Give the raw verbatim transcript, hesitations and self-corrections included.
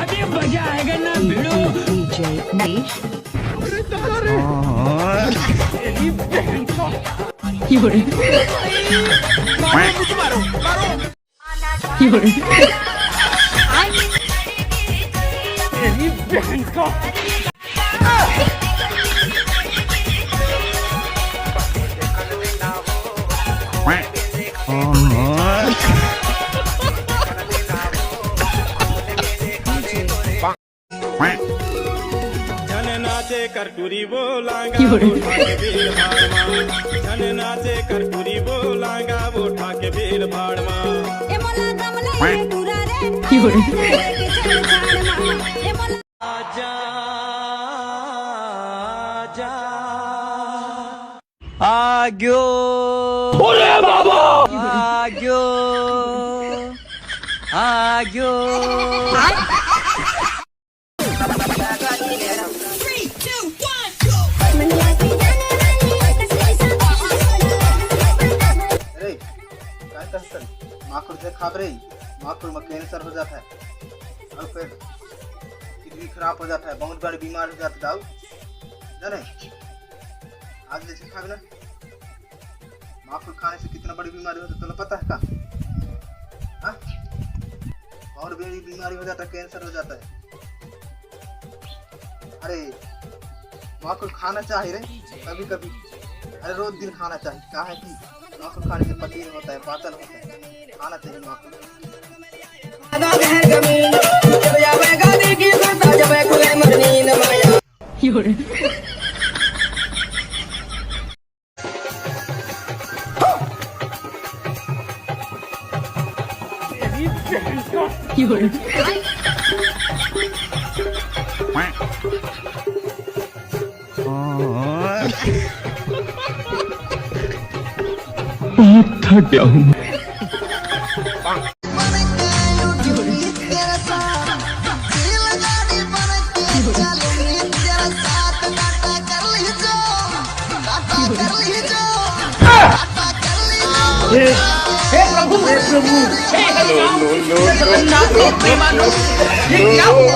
अभी मजा आएगा ना भिड़ू। DJ Naresh. झन नाचे करटुरी बोलांगा, उठा के बीड़ भाड़ मा। झन नाचे करटुरी बोलांगा, उठा के बीड़ भाड़ मा। ए मोला गमला ये टूरा रे, की हो रे? ए मोला आजा, आजा। आग्यो। अरे बाबा। आग्यो। आग्यो। अरे, काय करथन? माखुर दे खाब रे, माखुर में कैंसर हो जाता है। और फिर किडनी खराब हो जाता है, बहुत बड़ी बीमार हो जाता है दाऊ। जाने? आज जैसे खाबे ना, माखुर खाने से कितना बड़ी बीमारी होता है, तोला पता है का? हाँ? बहुत बड़ी बीमारी हो जाता है, कैंसर हो जाता है। अरे, माखुर खाना चाहिए रे, कभी कभी। अरे, रोज दिन खाना चाहिए। क्या है कि माखुर खाने से पचीन होता है, पाचन होता है, खाना चाहिए माखुर। बहुत थक गया हूँ मैं। हे प्रभु, हे प्रभु, हे जगन्नाथ, हे प्रेमानंद, ये क्या हुआ?